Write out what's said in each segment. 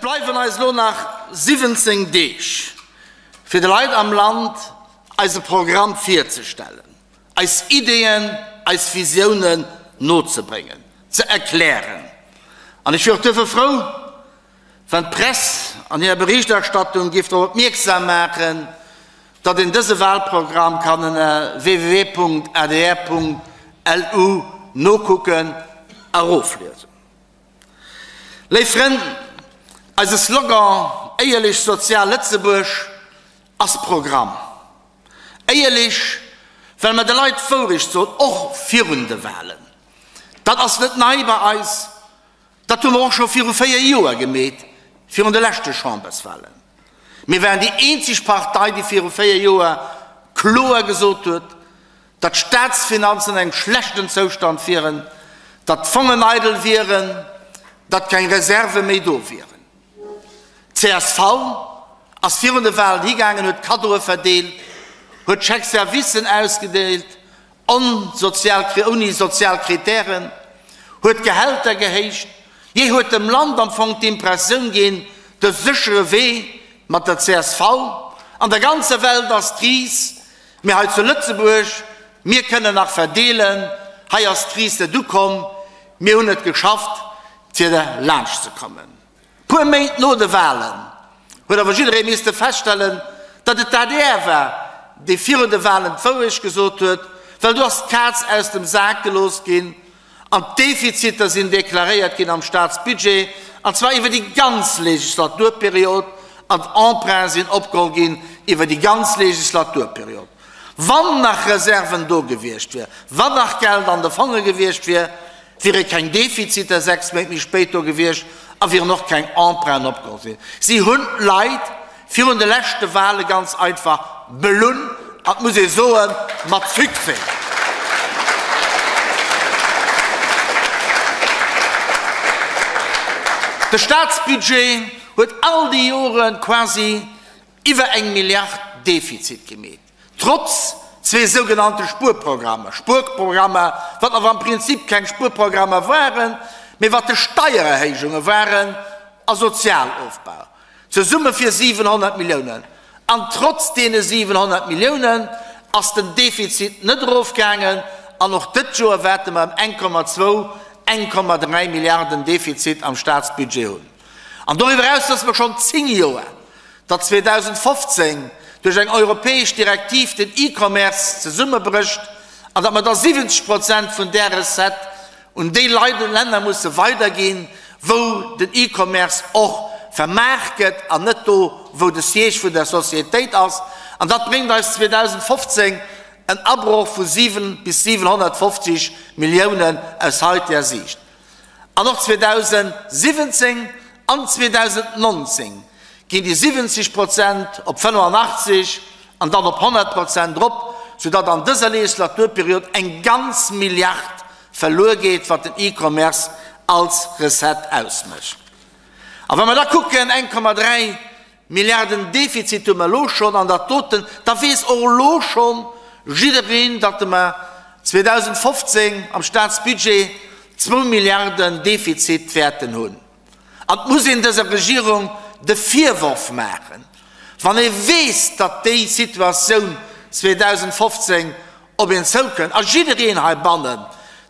bleiwen eis elo nach 17 Deeg, fir de Leit am Land eise Programm virzestellen, eis Ideeën, eis Visiounen nozebréngen, ze erklären. An ech wier och duerfir frou, wann d'Press an hirer Berichterstattung géif drop opmierksam maachen, datt een dëse Wahlprogramm kann ënner www.adr.lu nokucken a rofliesen. Léif Frënn, eise Slogan Éierlech sozial Lëtzebuerg ass Programm. Éierlech, well mer de Leit d'Wourecht soen, och virun de Wahlen. Dat ass net nei bei eis, dat hu mer och scho viru 4 Joer gemeet, virun de leschte Chamberswahlen. Mir waren déi eenzeg Partei, déi viru 4 Joer kloer gesot huet, datt d'Staatsfinanzen an engem schlechten Zoustand wieren, datt d'Fongen eidel wieren, datt keng Reserve méi do wieren. D'CSV ass virun de Wahlen higaangen, huet Kaddoe verdeelt, huet Chèque-servicen ausgedeelt, onsozial, ouni sozial Kritären, huet d'Gehälter gehéicht, jee huet dem Land am Fong d'Impressioun ginn, de séchere Wee mat der csv, an der ganzer Welt ass d'Kris, Mir hei zu Lëtzebuerg, mir kënnen nach verdeelen, hei ass d'Kris net ukomm, mir hunn et geschafft, fir derlaanscht ze kommen. Puer Méint no de Wahlen huet awer jidderee misste feststellen, datt et d'ADR war, déi virun de Wahlen d'Wourecht gesot huet, well do ass d'Kaz aus dem Sak gelooss ginn an d'Defiziter sinn deklaréiert ginn am Staatsbudget, an zwar iwwer déi ganz Legislaturperiod, an d'Emprunte sinn opgeholl ginn iwwer déi ganz Legislaturperiod. Wann nach Reserven do gewiescht wier, wann nach Geld an de Fonge gewiescht wier, wiere keng Defiziter 6 Méint méi spéit do gewiescht a wieren och keng Emprunten opgeholl ginn. Si hunn d'Leit virun de leschte Wahle ganz einfach belunn, an et muss ee soen, mat Succès. De Staatsbudget huet all déi Jore quasi iwwer eng Milliard Defizit gemeet, trotz zwee sougenannte Spuerprogrammer, Spuerprogrammer, wat awer am Prinzip keng Spuerprogrammer waren, mee wat de Steiererhéijunge waren a Sozialofbau. Zesumme fir 700 Milliounen. An trotz deene 700 Milliounen ass den Defizit net erofgaangen an och dëtt Joer waerte mer ëm 1,2, 1,3 Milliarden Defizit am Statsbudget hunn. An doriwwer eraus wësse mer schonn 10 Joer, datt 2015 duerch eng europäesch Direktiv den E-Commerce zesummebrécht an datt mer da 70 Prozent vun där Recette un déi Leit an Länner musse weiderginn, wou den E-Commerce och vermaart gëtt an net do, wou de Siège vun der Sociétéit ass. An dat bréngt eis 2015 en Abroch vu 7 bis 750 Milliounen aus heiteger Siicht. An och 2017 an 2019 ginn déi 70 Prozent op 85 an dann op 100 Prozent erop, soudatt an dëser Legislaturperiod eng ganz Milliard verluer geet, wat den E-Commerce als Recette ausmécht. A wa mer da kucken, 1,3 Milliarden Defizit hu mer elo schonn an dat doten, da weess och elo scho jiddereen, datt mer 2015 am Staatsbudget zwou Milliarden Defizit wäerten hunn. An et muss een dëser Regierung de Virworf maachen, wann ee weess, datt déi Situatioun 2015 op een zoukënnt, a jiddereen heibannen,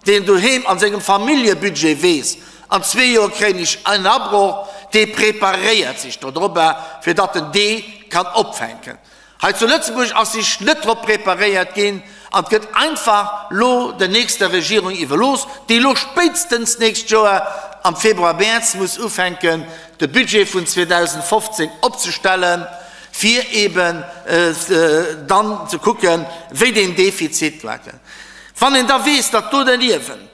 deen doheem a sengem Familljebudget weess, an zwee Joer kréien ech en Abroch, dee preparéiert sech dodrobber, fir datt en dee kann opfänken. Hei zu Lëtzebuerg ass sech net drop preparéiert ginn an et gëtt einfach lo der nächster Regierung iwwerlooss, déi lo spéitstens d'nächst Joer am Februar, Mäerz muss ufänken, de Budget vun 2015 opzestellen, fir eben dann ze kucken, wéi deen Defizit war. Wann een da weess, datt do derniewent,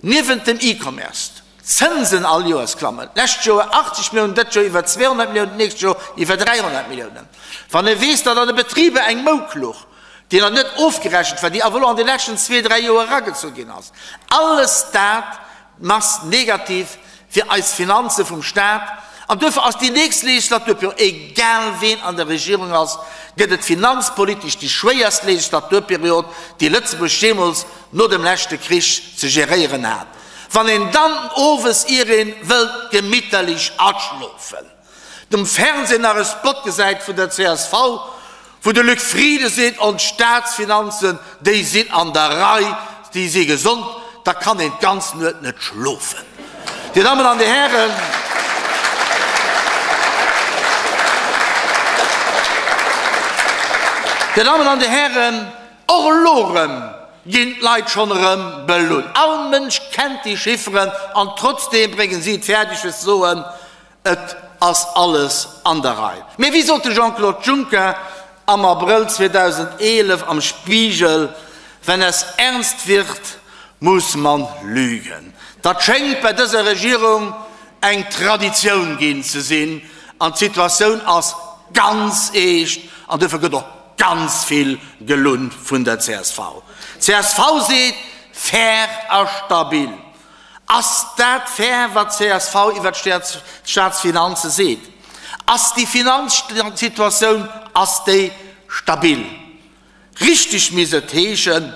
Niewent dem E-Commerce, d'Zënsen all Joers klammen, d'lescht Joer 80 Milliounen, dëtt Joer iwwer 200 Milliounen, d'nächst Joer iwwer 300 Milliounen. Wann ee weess, datt an de Betriber eng Mouk luch, déi nach net ofgerechent war, déi awer elo an de leschten zwee, dräi Joer eragezu ginn ass, alles dat ass negativ fir eis Finanze vum Staat. An duerfir ass déi nächst Legislaturperiod, egal ween an der Regierung ass, gëtt et finanzpolitesch déi schwéierst Legislaturperiod, déi Lëtzebuerg jeemools no dem leschte Krich ze geréieren hat. Wann een dann owes, ier een wëllt gemitterlich aschlofen, um Fernseh nach e Spot gesäit vun der csv, wou de Luc Frieden seet, ons Staatsfinanzen, déi sinn an der Rei, déi si gesond, da kann een d'ganz Nuet net schlofen. Dir Dammen an Dir Hären, Dir Dammen an Dir Hären, och elo erëm ginn d'Leit schonn erëm belunn. All Mënsch kennt déi Chifferen an trotzdeem bréngen si et fäerdeg fir ze soen, Et ass alles an der Rei. Mee wéi sot de Jean-Claude Juncker am Abrëll 2011 am Spiegel, Wenn es ernst wird, muss man lügen. Dat schéngt bei dëser Regierung eng Traditioun ginn ze sinn an d'Situatioun ass ganz eescht an duerfir gëtt och ganz vill gelunn vun der csv. Csv seet fair a stabil. Ass dat fair, wat csv iwwer d'Staatsfinanze seet? Ass déi Finanzsituatioun, ass déi stabil? Richteg misst et heeschen,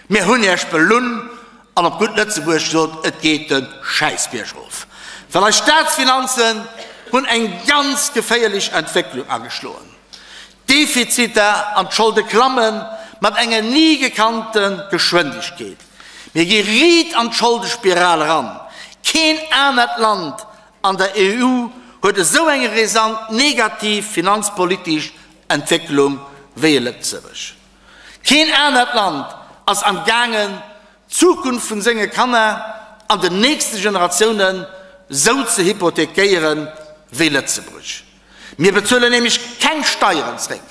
Mir hunn Iech belunn an op gutt Lëtzebuergesch gesot, et geet de Schäiss biergof. Well eis Staatsfinanzen hunn eng ganz geféierlech Entwécklung ageschloen. D'Defiziter an d'Scholde klamme mat enger ni gekannte Geschwindegkeet. Mir gi riit an d'Scholdespiral eran. Keen anert Land an der EU huet esou eng rasant negativ finanzpolitesch Entwécklung wéi Lëtzebuerg. Keen anert Land ass am gaangen, d'Zukunft vun senge Kanner an den nächste Generatiounen esou ze hypothekéiere wéi Lëtzebuerg. Mir bezuelen nämlech keng Steieren zréck.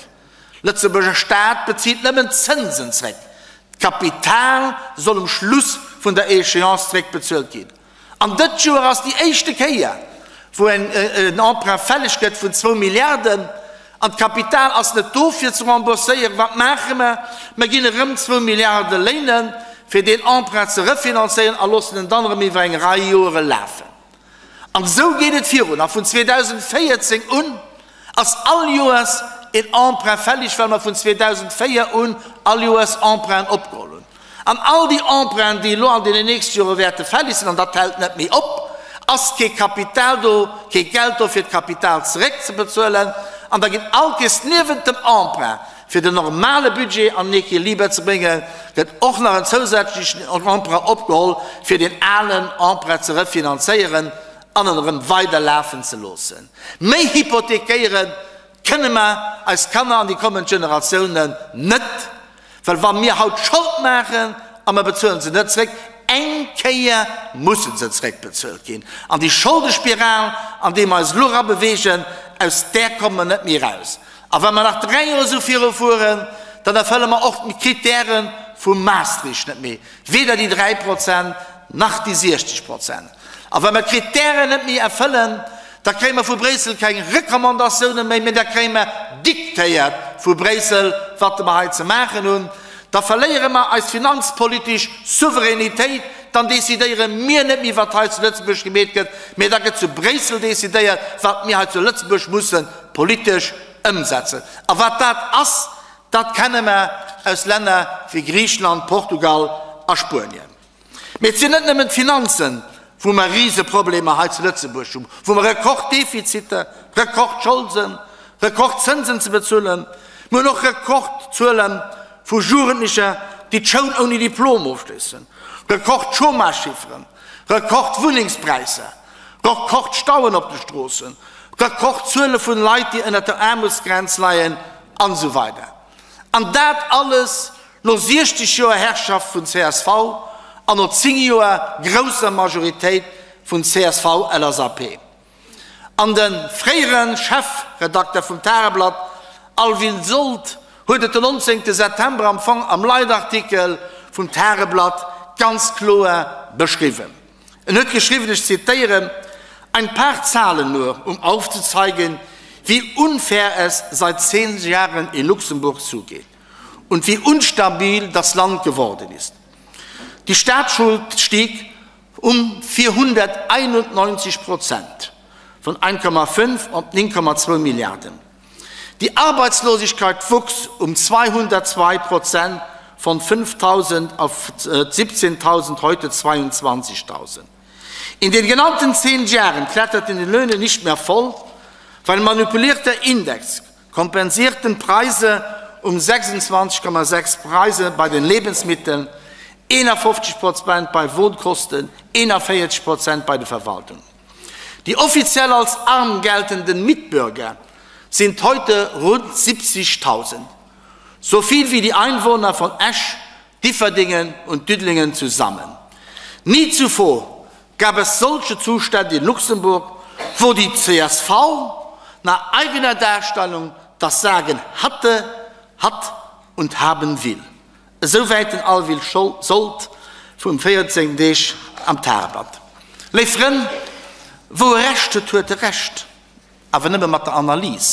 Lëtzebuerger Staat bezilt nëmmen d'Zënsen zréck. D'Kapital soll um Schluss vun der Échéance zréckbezuelt ginn. An dëtt Joer ass déi éischte Kéier, wou en Emprunt fälleg gëtt vun zwou Milliarden, an d'Kapital ass net do fir ze rembourséieren. Wat maache mer? Mer ginn erëm zwou Milliarde léinen, fir deen Emprunt ze refinanzéieren a loossen en dann erëm iwwer eng Rei Joere lafen. An esou geet et virun. A vun 2014 un ass all Joers een Emprunt fällig, well mer vun 2004 un all Joers Emprunten opgeholl hunn. An all déi Emprunten, déi elo an deenen nächste Jore wäerte fällig sinn, an dat hält net méi op, ass kee Kapital do, kee Geld do, fir d'Kapital zeréckzebezuelen. An da ginn all Kees niewent dem Emprunt, fir den normale Budget an den Equiliber ze bréngen, gëtt och nach en zousätzlechen Emprunt opgeholl, fir deen alen Emprunt ze refinanzéieren an en erëm weider lafen ze loossen. Méi hypothekéiere kënne mer eis Kanner an déi kommend Generatiounen net, well wa mir haut Schold maachen a mer bezuelen se net zréck, eng Kéier musse se zréckbezuelt ginn. An déi Scholdespiral, an déi mer eis elo erabeweegen, aus där komme mer net méi eraus. A wa mer nach 3 Joer esou viru fueren, dann erfëlle mer och d'Kritäre vu Maastricht net méi, weder déi 3 Prozent nach déi 60 Prozent. A wa mer d'Kritären net méi erfëllen, da kréie mer vu Bréissel keng Recommandatiounen méi, mä da kréie mer diktéiert vu Bréissel, wat mer hei ze maachen hunn. Da verléiere mer eis finanzpolitesch Souveränitéit, dann decidéiere mir net méi, wat hei zu Lëtzebuerg gemeet gëtt, mä da gëtt zu Bréissel decidéiert, wat mir hei zu Lëtzebuerg mussen politesch ëmsetzen. A wat dat ass, dat kenne mer aus Länner wéi Griicheland, Portugal a Spuenien. Mee et sinn net nëmmen d'Finanzen, wou mer Riseproblemer hei zu Lëtzebuerg hunn, wou mer Rekorddefiziter, Rekordscholden, Rekordzënsen ze bezuelen. Mir hunn och Rekordzuele vu Jugendlecher, déi d'Schoul ouni Diplom ofschléissen, Rekordchômagechifferen, Rekordwunnengspräisser, Rekordstauen op de Stroossen, Rekordzuele vun Leit, déi ënnert der Aarmutsgrenz leien, an esou weider. An dat alles no 60 Joer Herrschaft vun csv an no 10 Joer grousser Majoritéit vun CSV-LSAP. An de fréiere Chefredakter vum Tageblatt, Alvin Sold, huet et den 19 September am Fong am Leitartikel vum Tageblatt ganz kloer beschriwwen. En huet geschriwwen, ech zitéieren, Ein paar Zahlen nur, um aufzuzeigen, wie unfair es seit zehn Jahren in Luxemburg zugeht und wie unstabil das Land geworden ist. Die Staatsschuld stieg um 491 Prozent von 1,5 op 9,2 Milliarden. Die Arbeitslosigkeit wuchs um 202 Prozent. von 5.000 auf 17.000, äh, heute 22.000. In den genannten zehn Jahren kletterten die Löhne nicht mehr voll, weil manipulierter Index kompensierten Preise um 26,6 Preise bei den Lebensmitteln, 51 Prozent bei Wohnkosten, 41 Prozent bei der Verwaltung. Die offiziell als arm geltenden Mitbürger sind heute rund 70.000, so viel wie die Einwohner von Esch, Differdingen und Düdlingen zusammen. Nie zuvor gab es solche Zustände in Luxemburg, wo die CSV nach eigener Darstellung das Sagen hatte, hat und haben will. Esouwäit den Alvil Sold vum 14 Deeg am Tageblatt. Léif Frënn, wou e Recht huet, huet e Recht, awer nëmme mat der Analys.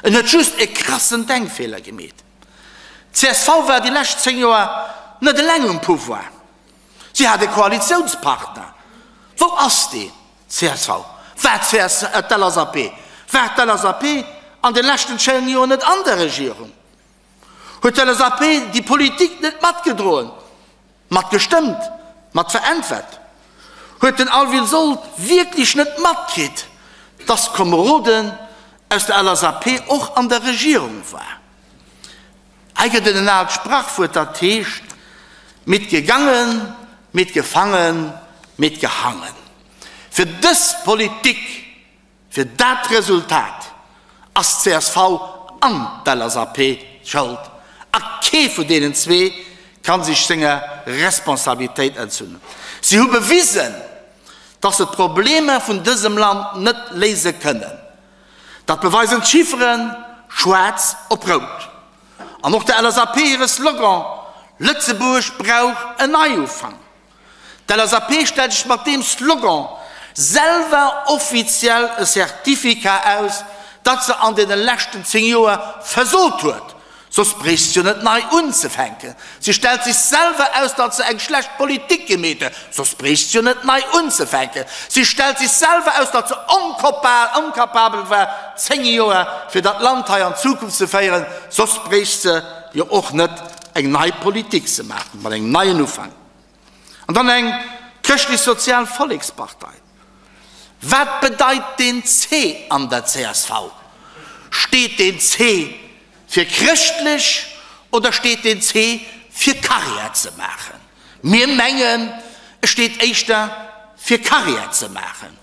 En huet just e krassen Denkfeeler gemeet. Csv war déi lescht 10 Joer net eleng um Pouvoir. Si hat e Koalitiounspartner. Wou ass dee? Csv? War d'LSAP? War d'LSAP an de leschten 10 Joer net an der Regierung? Huet d'LSAP déi Politik net matgedroen, matgestëmmt, mat veräntwert? Huet den Alvin Sold wierklech net matkritt, dass d'Komeroden aus der LSAP och an der Regierung war? Hei gëtt et en aalt Sprachwuert, dat heescht, Mitgegangen, mitgefangen, mitgehangen. Fir dës Politik Fir dat Resultat ass csv an d'LSAP Schold a kee vun deenen zwee ka sech senger Responsabilitéit entzunnen. Si hu bewisen, datt se d'Problemer vun dësem Land net léise kënnen. Dat beweisen d'Chifferen schwaarz op rout. An och der LSAP hire Slogan Lëtzebuerg brauch en Neiufank. D'LSAP stellt sech mat deem Slogan selwer offiziell e Certificat aus, datt se an deene leschten 10 Joer versot huet, soss bréicht se jo net nei unzefänken. Si stellt sech selwer aus, datt se eng schlecht Politik gemeet huet, soss bréicht se jo net nei unzefänken. Si stellt sech selwer aus, datt se onkapabel war 10 Joer fir dat Land hei an d'Zukunft ze féieren, soss bréicht se jo och net eng nei Politik ze maachen, mat engem neien Ufank. An dann eng chrëschtlech-sozial Vollekspartei. Wat bedeit deen C an der csv? Steet deen C fir chrëschtlech oder steet deen C fir Karriär ze maachen? Mir mengen, e steet éischter fir Karriär ze maachen.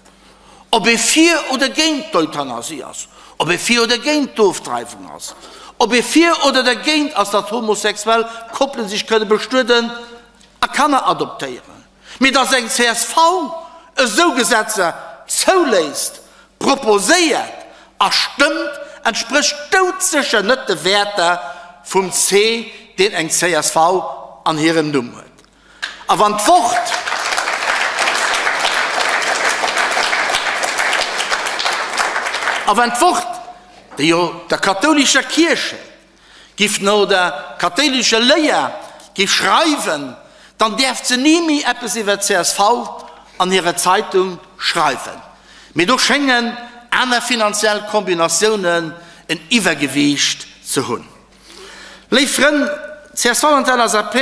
Ob ee fir oder géint d'Euthanasie ass, ob ee fir oder géint d'Ofdreiwung ass, ob ee fir oder dergéint ass, datt homosexuell Koppele sech kënne bestueden a Kanner adoptéieren, mee datt eng csv esou Gesetzer zouléisst, proposéiert a stëmmt, entsprécht doudsécher net de Wäerter vum C, deen eng csv an hirem Numm huet. A wann d'Wort A wann d'Wort, déi jo der kathoulescher Kierche giff no der kathéilecher Léier giff schreiwen, dann däerft se ni méi eppes iwwer csv an hirer Zeitung schreiwen. Mee do schéngen aner finanziell Kombinatiounen en Iwwergewiicht ze hunn. Léif Frënn, csv an d'LSAP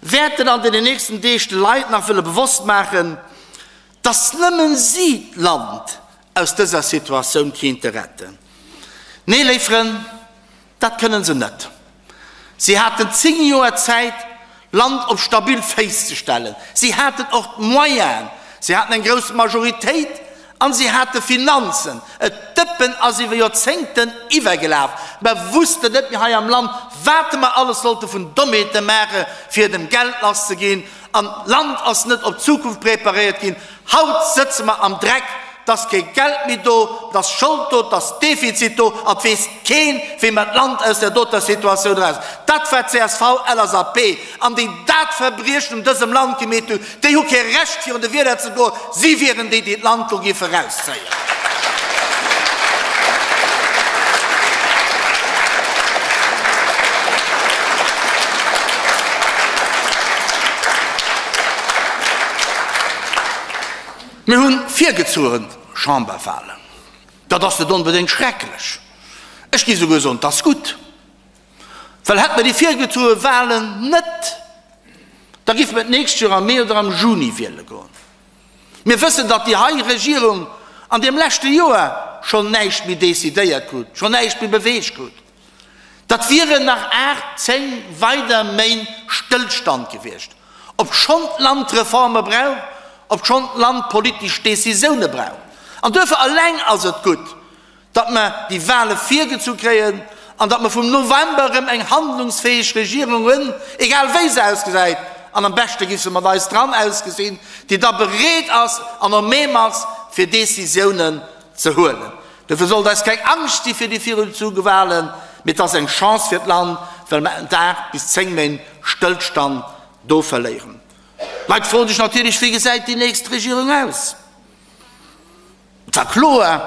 wäerten an deenen nächsten Deeg de Leit nach wëlle bewosst maachen, dass nëmmen si d'Land aus dëser Situatioun kéinte retten. Nee, léif Frënn, dat kënnen se net. Si haten 10 Joer Zäit, Land op stabil Féiss ze stellen. Si haten och d'Moyenen, si haten eng grouss Majoritéit an si hate Finanzen. Et Dëppen ass iwwer Joerzéngten iwwergelaf. Mer wussten net méi hei am Land, wat mer alles sollte vun Dommheete maache fir dem Geld lass ze ginn. An d'Land ass net op d'Zukunft preparéiert ginn. Haut sëtze mer am Dreck, 't ass kee Geld méi do, 't ass Schold do, 't ass Defizit do an 't weess keen, wéi mer d'Land aus där doter Situatioun eraus. Dat war csv, LSAP an déi dat Verbriechen un dësem Land gemeet hunn, déi hu kee Recht virun de Wieler ze goen, si wieren déi, déi d'Land do géife erauszéien. Mir hu virgezuere Chamberwahlen. Dat ass net onbedéngt schrecklech. Ech géif souguer soen, 't ass gutt. Well hätte mer déi virgezoge Wahlen net, da géife mer d'nächst Joer am Mee oder am Juni wiele goen. Mir wëssen, datt déi hei Regierung an deem leschte Joer schonn näischt méi decidéiert krut, schonn näischt méi beweegt krut. Dat wieren nach 8, 10 weider Méint Stëllstand gewiescht, obschonn d'Land Reforme brauch, obschonn d'Land politesch Decisioune brauch. An duerfir eleng ass et gutt, datt mer déi Wahle virgezu kréien an datt mer vum November erëm eng handlungsfäeg Regierung hunn, egal wéi se ausgesäit, an am beschte giff se mat eis dran ausgesinn, déi da bereet ass an en même ass, fir Décisiounen ze huelen. Dofir sollt eis keng Angscht si fir déi virgezuge Wahlen, mee et ass eng Chance fir d'Land, well mer 8 bis 10 Méint Stëllstand do verléieren. D'Leit froen sech natierlech, Wéi gesäit déi nächst Regierung aus? Et war kloer,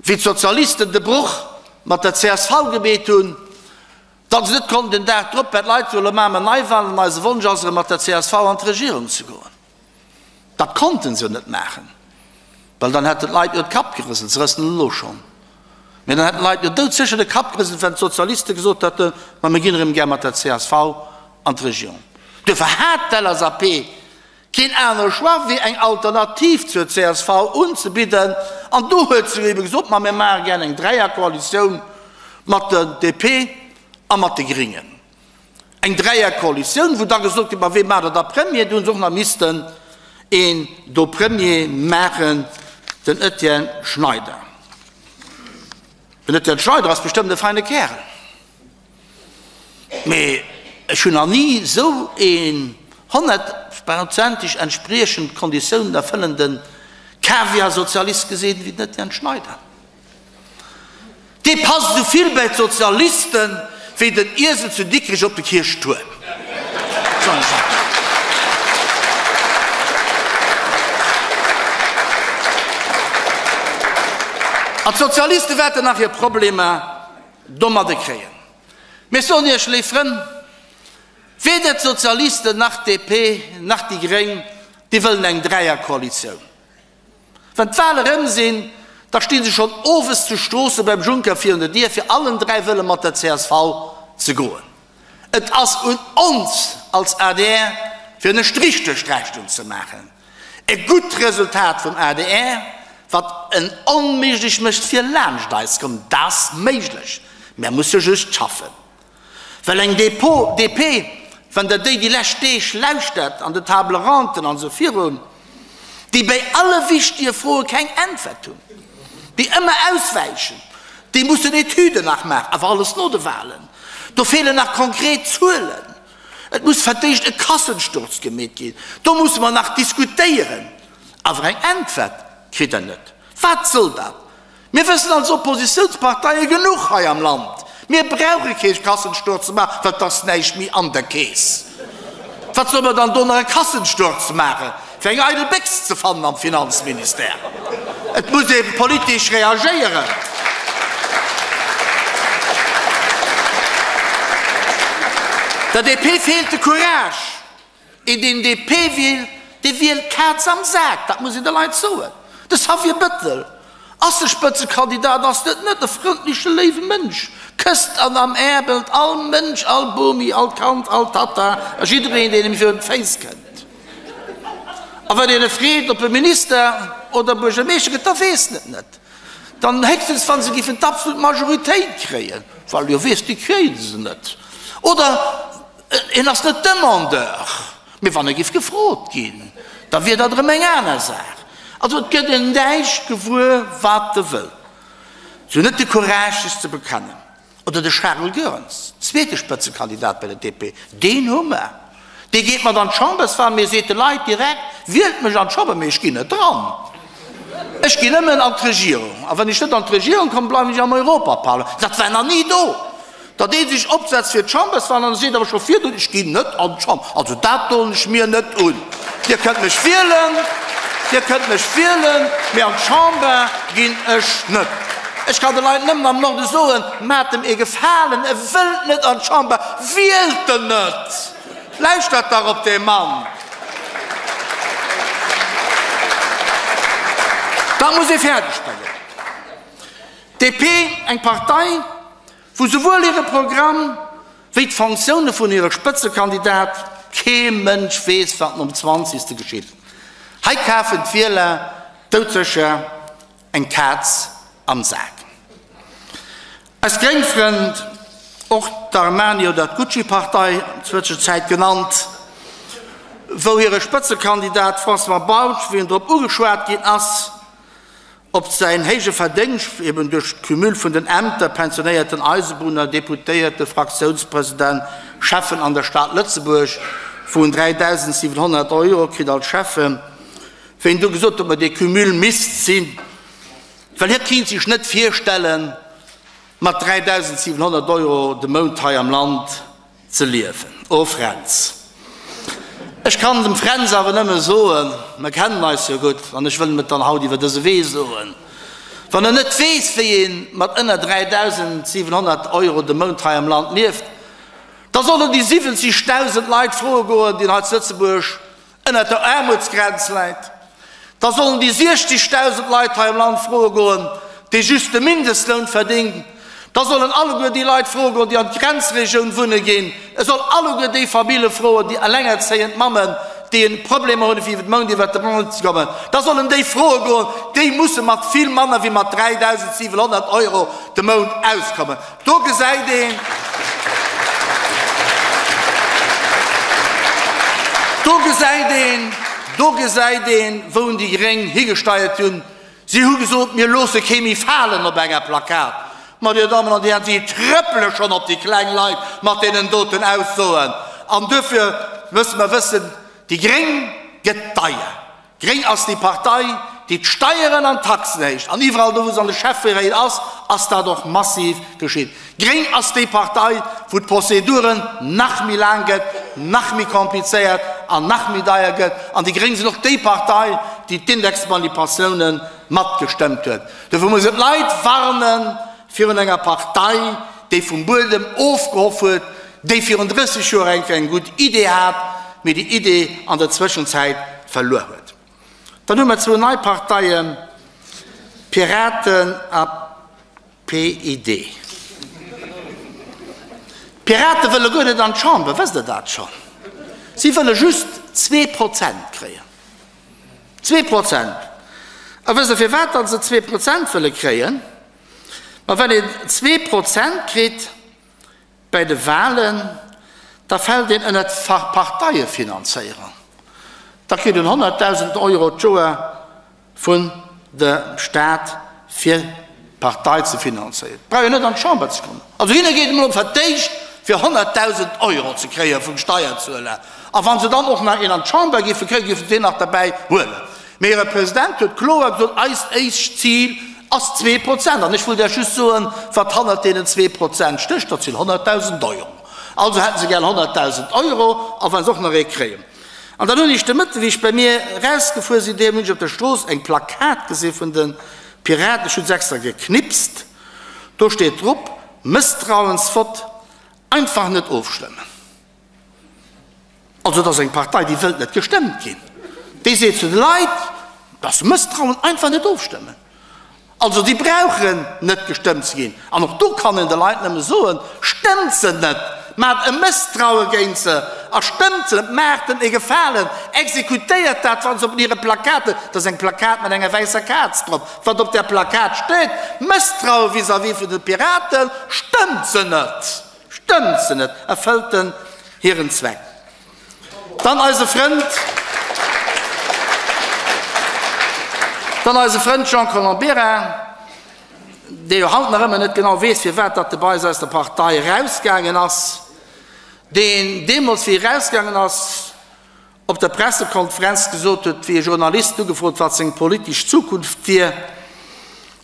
wéi d'Sozialisten de Broch mat der csv gemeet hunn, datt se net konnten den Dag drop bei d'Leit soen, Elo maache mer Neiwahlen, eise Wonsch ass erëm mat der csv an d'Regierung ze goen. Dat konnte se net maachen, well dann hätten d'Leit jo de Kapp gerëselt, se rëselen elo schonn, mä dann hätten d'Leit jo doudsécher de Kapp gerëselt, wann d'Sozialiste gesot hätten, ma mir ginn erëm gär mat der csv an d'Regierung. Duerfir hat d'LSAP keen anere Choix wéi eng Alternativ zur csv unzebidden an do huet se jo ebe gesot, ma mir maache gär eng Dräierkoalitioun mat der DP a mat de Gringen. Eng Dräierkoalitioun, wou da gesot gëtt, ma wee maacht der da Premier? Do hu se och nach missten een do Premier maachen, den Etienne Schneider. Den Etienne Schneider ass bestëmmt e feine Kärel. Mee ech hunn nach ni esou een honnertprozenteg entspriechend Konditiounen erfëllende Kaviar-Sozialist gesinn wéi den Etienne Schneider. Dee passt esou vill bäi d'Sozialisten wéi den Iesel zu Dikrech op de Kierchtuerm. An d'Sozialiste wäerten nach hir Problemer domadde kréien. Mee ech soen Iech, léif Frënn, weder d'Sozialisten nach d'DP nach déi Gréng, déi wëllen eng Dräierkoalitioun. Wann d'Wahle rëm sinn, da sti se schonn owes zu Stroossen beim Juncker virun der Dier, fir allen 3 wëlle mat der csv ze goen. Et ass un ons als adr, fir en e Strich duerch d'Rechnung ze maachen. E gutt Resultat vum adr, wat en onméiglech mécht fir laanscht eis ze kommen, dat ass méiglech, mä musse just schaffen. Well eng DP, wann Der déi déi lescht Deeg lauschtert an de Table ronden an esou virun, déi bei alle wichtige Froe keng Äntwert hunn, déi ëmmer auswäichen, déi mussen Etüden nach maachen, awer alles no de Wahlen, do feelen nach konkret Zuelen, et muss fir d'éischt e Kassensturz gemeet ginn, do musse mer nach diskutéieren, awer eng Äntwert kritt Der net. Wat soll dat? Mir wëssen als Oppositiounsparteie genuch hei am Land. Mir brauche kee Kassensturz ze maachen, well et ass näischt méi an der Keess. Wat solle mer dann do nach e Kassensturz maachen, fir eng eidel Béchs ze fannen am Finanzministère? Et muss ee politesch reagéieren. Der DP feelt de Courage. Een deen DP wielt, dee wielt d'Kaz am Sak, dat muss een de Leit soen. De Xavier Bettel ass e Spëtzekandidat, ass net net e frëndleche léiwe Mënsch, kësst an amärbelt all Mënsch, all Bomi, all Kand, all Tatta a jiddereen deen em virun d'Féiss kënnt. A wann een e freet ob e Minister oder Buergermeeschter gëtt, da weess en et net. Dann héchstens wa se giffen d'absolut Majoritéit kréien, well jo weess, déi kréie se net. Oder En ass net Demandeur, mee wann e giff gefrot ginn, da wier dat erëm eng aner Saach. Also et gëtt en näischt gewuer, wat e wëll. Se hunn net de Courage sech ze bekennen. Oder de Charel Goerens, zweete Spëtzekandidat bei der DP, deen hu mer. Dee geet mat an d'Chamberswal, mee seet de Leit direkt, Wielt mech an d'Chamber, mee ech ginn net dran. Ech ginn nëmmen an d'Regierung. A wann ech net an d'Regierung kommen, bleiwen ech am Europaparlament. Dat war nach ni do. Datt ee sech opsetzt fir d'Chamberswahlen an e seet awer scho virdrun, ech ginn net an d'Chamber, also dat doen ech mir net un. Dir kënnt mech wielen, Dir kënnt mech wielen, mee an d'Chamber ginn ech net. Ech kann de Leit nëmmen am Norde soen, Maacht em ee Gefalen, e wëllt net an d'Chamber, wielt en net! Lauschtert dach op dee Mann! Dat muss ee fäerdeg bréngen. DP, eng Partei, wou souwuel hire Programm. wéi d'Fonctioune vun hire Spëtzekandidat, kee Mënsch weess, wat nom zwanzegste geschitt. Hei kafen d'Wieler doudsécher eng Kaz am Sak. Eis gréng Frënd, och d'Armani oder d'Gucci-Partei Zwëschenzäit genannt, wou hire Spëtzekandidat François Bausch, wéi en drop ugeschwat ginn ass, op säin héije Verdéngscht, eben duerch d'Cumul vun den Ämter, pensionéierten Eisebunner, Deputéierte, Fraktiounspresident, Schäffen an der Stad Lëtzebuerg, wou en 3.700 Euro kritt als Schäffen, wéi en du gesot huet, ma dee Cumul misst sinn, well hie kéint sech net virstellen, mat 3.700 Euro de Mount hei am Land ze liewen. O Fränz! Ech kann dem Fränz awer nëmme soen, mer kennen eis jo gutt, an ech wëll em et dann haut iwwer dëse Wee soen, wann en net weess, wéi ee mat ënner 3.700 Euro de Mount hei am Land lieft, da soll en déi 70.000 Leit froe goen, déi hei zu Lëtzebuerg ënnert der Aarmutsgrenz läit, da sollen déi 60.000 Leit hei am Land froe goen, déi just de Mindestloun verdéngen, da sollen alleguer déi Leit froe goen, déi an d'Grenzregioun wunne ginn, e soll alleguer déi Famille froen, déi elengerzéiend Mammen, déi en Problemer hunn, fir iwwer de Mount iwwert de Mount ze kommen, da sollen déi froe goen, déi musse mat vill manner wéi mat 3.700 Euro de Mount auskommen. Do gesäit een, do gesäit een, do gesäit een, wou en déi Gréng higesteiert hunn. Si hu gesot, mir loosse kee méi falen op enger Plakat. Ma Dir Dammen an Dir Hären, si trëppele schonn op déi kleng Leit mat deenen doten Aussoen. An duerfir musse mer wëssen, déi Gréng gëtt deier. Gréng ass déi Partei, déi d'Steieren an d'Taxen héicht. An iwwerall do, wou se an de Schäfferéit ass, ass dat och massiv geschitt. Gréng ass déi Partei, wou d'Prozeduren nach méi laang gëtt, nach méi komplizéiert an nach méi deier gëtt. An déi Gréng sinn och déi Partei, déi d'Indexmanipatiounen matgestëmmt huet. Dofir muss een d'Leit warne virun enger Partei, déi vum Buedem ofgehoff huet, déi virun 30 Joer eng Kéier eng gutt Idee hat, mee déi Idee an der Zwëschenzäit verluer huet. Dann hu mer zwou nei Parteien, Piraten a PID. D'Pirate wëlle guer net an d'Chamber, wësst Der dat schonn? Si wëlle just 2 Prozent kréien. 2 Prozent! A wësst Der, firwat datt se 2 Prozent wëlle kréien? Ma well een 2 Prozent kritt, Bäi de Wahlen, da fält een ënnert d'Parteiefinanzéierung. Da kritt een 100.000 Euro d'Joer vun dem Staat fir d'Partei ze finanzéieren. Brauch een net an d'Chamber ze kommen. Also hinne geet et emol ëm fir d'éischt fir 100.000 Euro ze kréie vum Steierzueler. A wa se dann och nach een an d'Chamber géife kréien, géife se deen nach derbäi huelen. Mee hire President huet kloer gesot, Eist éischt Zil ass 2%. An ech wëllt Iech just soen, wat hannert deenen 2% stécht, dat sinn 100.000 Euro. Also hätte se gär 100.000 Euro, a wa se och nach ee kréien. An dann hunn ech de Mëtten, wéi ech bei mir erausgefuer sinn, deem hunn ech op der Strooss eng Plakat gesi vun de Piraten, ech hunn se extra geknipst, do steet drop, Mësstrauensvott, einfach net ofstëmmen. Also et ass eng Partei, déi wëllt net gestëmmt ginn. Déi seet zu de Leit, dass Mësstrauen einfach net ofstëmmen. Also déi brauchen net gestëmmt ze ginn. An och do kann een de Leit nëmme soen, Stëmmt se net, maacht e Mësstraue géint se a stëmmt se net, maacht en e Gefalen, exekutéiert dat, wat se op hire Plakaten, dat ass eng Plakat mat enger wäisser Kaz drop, wat op där Plakat steet, Mësstraue vis-à-vis vun de Piraten, stëmmt se net. Stëmmt se net, erfëllt en hiren Zweck. Dann eise Frënd, dann eise Frënd Jean Colombera, dee jo haut nach ëmmer net genau weess, firwat datt e bei eis aus der Partei erausgaangen ass, deen deemools, wéi e erausgaangen ass, op der Pressekonferenz gesot huet, wéi e Journalist ugefrot wat seng politesch Zukunft wier,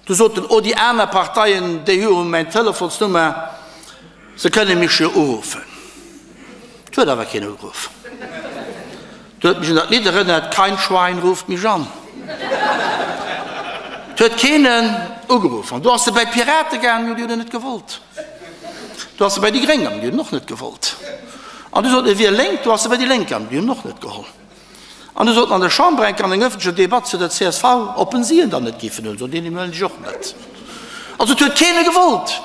du sot en, Oh, déi aner Parteien, déi hu mäin Telefonsnummer, se kënne mech jo uruffen. Et huet awer keen ugeruff. Du huet mech un dat Lidd erënnert, Kein Schwein ruft mich an. Et huet keen en ugeruff. An du ass e bei d'Pirate gaangen, jo, déi hunn en net gewollt. Du ass e bei déi Gréng gaangen, déi hunn en och net gewollt. An du sot e wier Lénk, du ass e bei déi Lénk gaangen, déi hunn en och net geholl. An du sot en an der Chamber eng Kéier an engem ëffentlechen Debatt zu der csv, ob en si en dann net géifen huelen, sot deen, deen huelen ech och net. Also et huet keen e gewollt.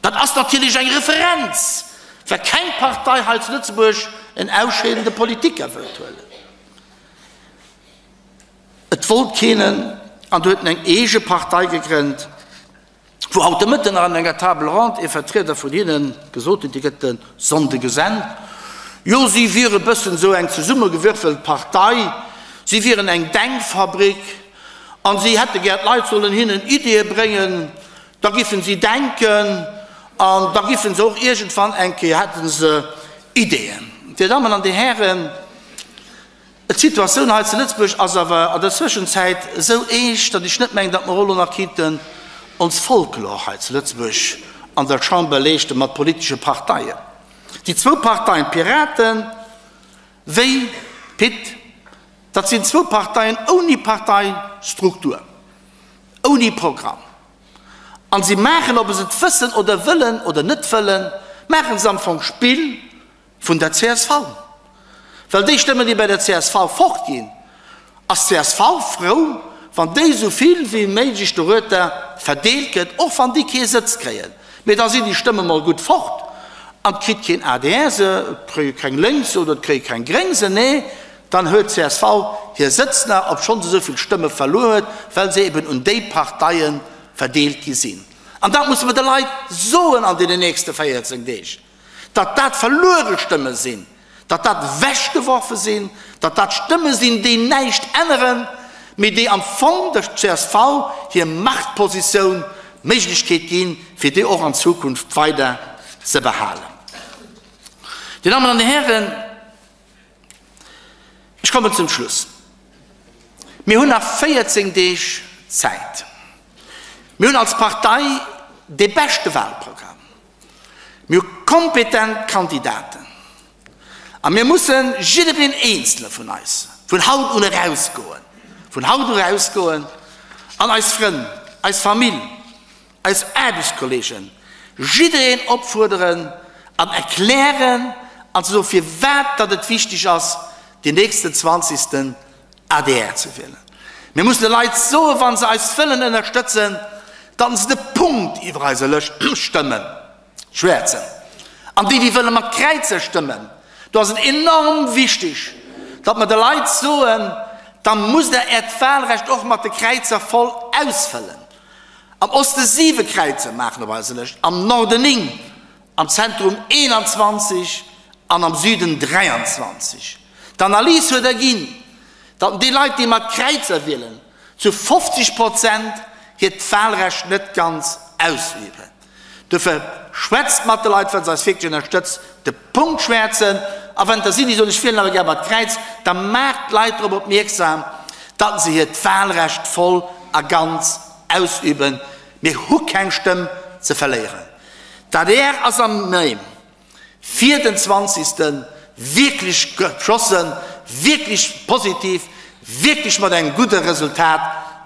Dat ass natierlech eng Referenz. Well keng Partei hei zu Lëtzebuerg en ausscheedende Politiker wëllt huelen. Et wollt keen en, an du huet en eng eege Partei gegrënnt, wou haut de Mëtten nach an enger Table ronde ee Vertrieder vun hinne gesot huet, déi gëtt de Sonnde gesent, jo si wiere bëssen esou eng zesummegewürfelt Partei, si wieren eng Denkfabrik an si hätte gär, d'Leit sollen hinnen Ideeë bréngen, Da giffen si denken an da giffen se och iergendwann eng Kéier, hätte se Ideeën. Dir Dammen an Dir Hären, d'Situatioun hei zu Lëtzebuerg ass awer an der Zwëschenzäit esou eescht, datt ech net mengen, datt mer och elo nach kinnten ons Folklor hei zu Lëtzebuerg an der Chamber leeschte mat politesche Parteien. Déi zwou Parteien, d'Piraten wéi d'PIT, dat sinn zwou Parteien ouni Parteistruktur, ouni Programm. An si maachen, ob se et wëssen oder wëllen oder net wëllen, maachen se am Fong Spill vun der csv. Well déi Stëmmen, déi bei der csv fortginn, ass d'CSV frou, wann déi esou vill wéi méiglech dorueter verdeelt gëtt, och wann déi kee Sëtz kréien. Mee da sinn déi Stëmme mol gutt fort an et kritt keen adr se, et kréie keng Lénk se oder et kréie keng Gréng se. Nee, Dann huet csv hir Sëtz nach, obschonn se esou vill Stëmme verluer huet, well se eben un déi Parteie verdeelt gi sinn. An dat musse mer de Leit soen an deenen nächste 14 Deeg, datt dat verluere Stëmme sinn, datt dat ewechgeworfe sinn, datt dat Stëmme sinn, déi näischt änneren, mee déi am Fong der csv hir Machtpositioun d'Méiglechkeet ginn, fir déi och an Zukunft weider ze behalen. Dir Dammen an Dir Hären, Ech kommen zum Schluss. Mir hunn nach 14 Deeg Zäit. Mir hunn als Partei dee beschte Wahlprogramm. Mir hu kompetent Kandidaten. A mir mussen, jiddereen Eenzele vun eis, vun haut un erausgoen, vun haut u erausgoen an eis Frënn, eis Famill, eis Aarbechtskolleegen, jiddereen opfuerderen an erklären an ze soen, firwat datt et wichteg ass, deen nächsten zwanzigsten adr ze wielen. Mir mussen de Leit soen, wa se eis wëllen ënnerstëtzen, datt se de Punkt iwwer eise Lëscht stëmmen, schwäerzen. An déi, déi wëlle mat Kräizer stëmmen, do ass et enorm wichteg, datt mer de Leit soen, da musst Der Äert Wahlrecht och mat de Kräizer voll ausfëllen. Am Oste siwe Kräizer maachen op eiser Lëscht, am Norden 9, am Zentrum 21 an am Süden 23. D'Analys huet erginn, datt déi Leit, déi mat Kräizer wielen, zu 50 Prozent hiert Wahlrecht net ganz ausüben. Dofir schwätzt mat de Leit, wa se eis wierklech ënnerstëtzt, de Punkt schwäerzen. A wann et der sinn, déi soen, ech wielen awer gär mat Kräiz, da maacht d'Leit drop opmierksam, datt se hiert Wahlrecht voll a ganz ausüben. Mir hu keng Stëmm ze verléieren. D'adr ass am Même fir den zwanzigste wierklech geschlossen, wierklech positiv, wierklech mat engem gudde Resultat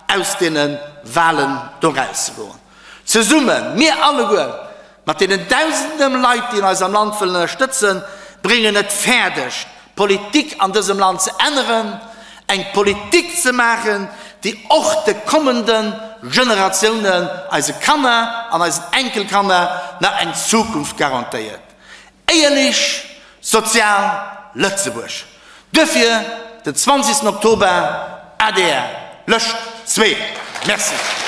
aus deene Wahlen do erauszegoen. Zesummen, mir alleguer, mat deenen dausenden Leit, déi eis am Land wëllen ënnerstëtzen, bréngen et fäerdeg, d'Politik an dësem Land ze änneren, eng Politik ze maachen, déi och de kommende Generatiounen, eise Kanner an eisen Enkelkanner, nach eng Zukunft garantéiert. Éierlech, sozial Lëtzebuerg. Duerfir den 20 Oktober, adr, Lëscht 2. Merci.